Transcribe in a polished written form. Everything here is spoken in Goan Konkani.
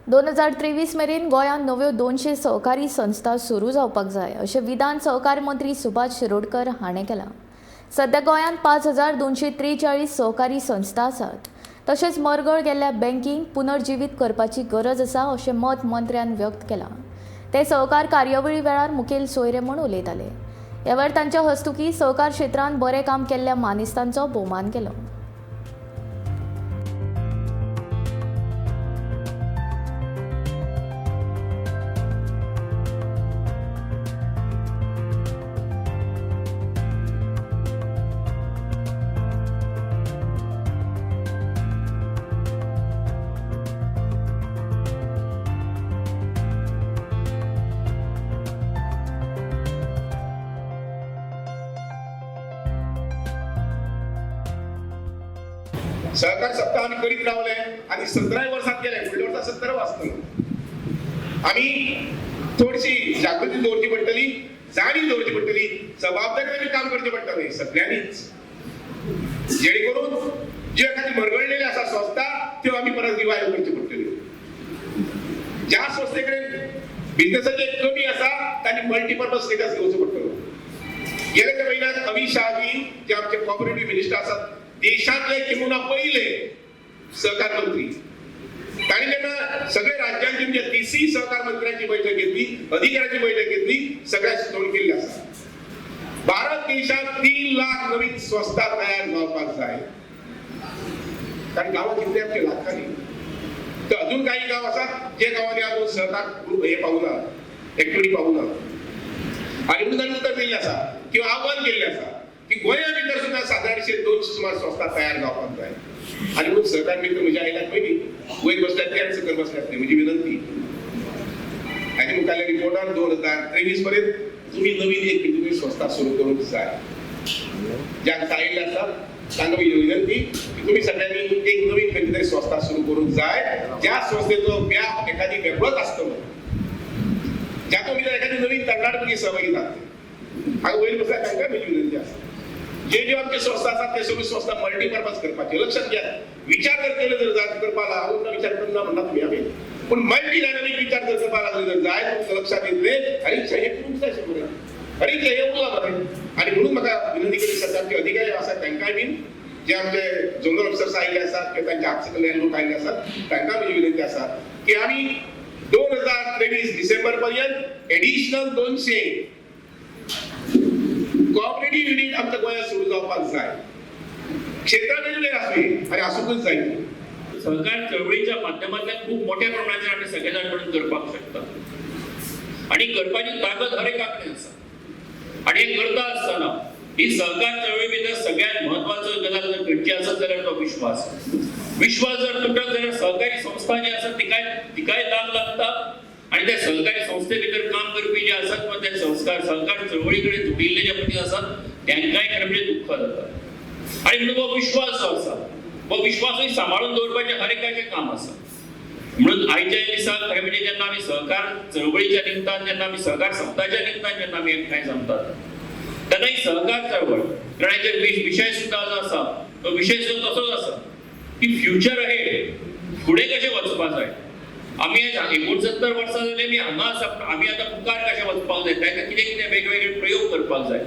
2023 मेरेन गोंयांत नव्यो 200 सहकारी संस्था सुरू जावपाक जाय अशें विधान सहकार मंत्री सुभाष शिरोडकर हाणें केलां. सध्या गोंयांत 5243 सहकारी संस्था आसात. तशेंच मरगळ गेल्ल्या बँकींक पुनर्जिवीत करपाची गरज आसा अशें मत मंत्र्यान व्यक्त केलां. ते सहकार कार्यावळी वेळार मुखेल सोयरे म्हूण उलयताले. ह्या वेळार तांच्या हस्तुकीं सहकार क्षेत्रांत बरें काम केल्ल्या मानेस्तांचो भोवमान केलो. सहकार सप्ताह आमी करीत रावले आनी 17 वर्सांत गेले, फुडल्या वर्सा 17 आसतलो. आमी थोडीशी जागृती दवरची पडटली, जाणीव दवरची पडटली, जबाबदारी आमी काम करचें पडटलें सगळ्यांनीच, जेणे करून ज्यो एखादी मरगळलेली आसा संस्था त्यो आमी परत रिवायव करच्यो पडटल्यो. ज्या संस्थे कडेन बिझनेसाचे कमी आसा तांणी मल्टीपर्पज स्टेटस घेवचो पडटलो. गेल्या त्या म्हयन्यात अमित शहाजी जे आमचे कॉपरेटिव्ह मिनिस्टर आसात, देशांतले किंबहुना पयले सहकार मंत्री, तांणी जेन्ना सगळे राज्यांची म्हणजे 30 सहकार मंत्र्यांची बैठक घेतली, अधिकाऱ्यांची बैठक घेतली, सगळ्या सुचोवणी केल्ली आसा. भारत देशात 3 लाख नवीन संस्था तयार जावपाक जाय, कारण गांवां कितले आमचे लाखांनी. तर अजून काही गाव आसात जे गांवांनी अजून सहकार ग्रुप हे पावना, एक्टिविटी पावना. आणि म्हणून तांणी उतर दिल्लें आसा किंवा आव्हान केल्लें आसा की गोंया भितर सुद्दां सादारणशे 200 सुमार संस्था तयार जावपाक जाय. आनी म्हणून सहकार मित्र म्हज्या आयल्यात पयलीं वयर बसल्यात ते आनी सकयल बसल्यात ते, म्हजी विनंती हाचे मुखारल्या रिपोर्टान 2023 पर्यंत तुमी नवीन एक तुमी संस्था सुरू करूंक जाय. ज्या आयिल्ले आसात तांकां म्हजी विनंती की तुमी सगळ्यांनी एक नवीन खंयची तरी संस्था सुरू करूंक जाय, ज्या संस्थेचो व्याप एखादी वेगळोच आसतलो, ज्यातून भितर एखादी नवीन तरणाटे भुरगीं सहभागी जातले. हांगा वयर बसल्यात तांकां म्हजी विनंती आसा, जे जे आमचे संस्था आसात ते सगळी संस्था मल्टीपर्पज करपाची. लक्षात घ्या, विचार जर केलो जर जाय करपाक हांव विचार करना म्हणना तुमी आमी, पूण मल्टी डायनामीक विचार जर करपाक लागले जर जाय तुमकां लक्षात येतलें अरे हे करूंक जाय अशें बरें, अरे हे उरलां बरें. आनी म्हणून म्हाका विनंती करी दिसता आमचे अधिकारी आसात तांकांय बीन जे आमचे झोनल ऑफिसर्स आयिल्ले आसात किंवा तांच्या हात सकयल्यान लोक आयिल्ले आसात तांकां म्हजी विनंती आसा की आमी 2023 डिसेंबर पर्यंत एडिशनल 200 कॉपरेटिव्ह युनिट आमच्या गोंयांत सुरू जावपाक जाय. क्षेत्रां वेगवेगळी आसूं आनी आसूंकच जाय. सहकार चळवळीच्या माध्यमांतल्यान खूप मोठ्या प्रमाणाचेर आमी सगळे जाण मेळून करपाक शकता आनी करपाची ताकद हर एका कडेन आसा. आनी हें करता आसतना ही सहकार चळवळी भितर सगळ्यात म्हत्वाचो गजाल जर खंयची आसत जाल्यार तो विश्वास. विश्वास जर तुटत जाल्यार सहकारी संस्था जी आसा तिकाय दाग लागता आनी त्या सहकारी संस्थे भितर काम करपी जे आसात किंवा त्या सहकार चळवळी कडेन जुडिल्ले जे मनीस आसात तांकांय खरें म्हणजे दुख्ख जाता. आनी म्हणून हो विश्वास जो आसा हो विश्वासूय सांबाळून दवरपाचें हर एकाचें काम आसा. म्हणून आयच्या दिसा खरें म्हणजे जेन्ना आमी सहकार चळवळीच्या निमतान, जेन्ना आमी सहकार सप्ताच्या निमतान जेन्ना आमी एकठांय जमतात तेन्ना ही सहकार चळवळ, कारण आयचे विशय सुद्दां जो आसा तो विशय सुद्दां तसोच आसा की फ्युचर अहेड, फुडें कशें वचपा जाय. आमी 69 वर्सां जाली आमी हांगा आसा, आमी आतां मुखार कशें वचपाक जाय, ताका कितें कितें वेगवेगळे प्रयोग करपाक जाय.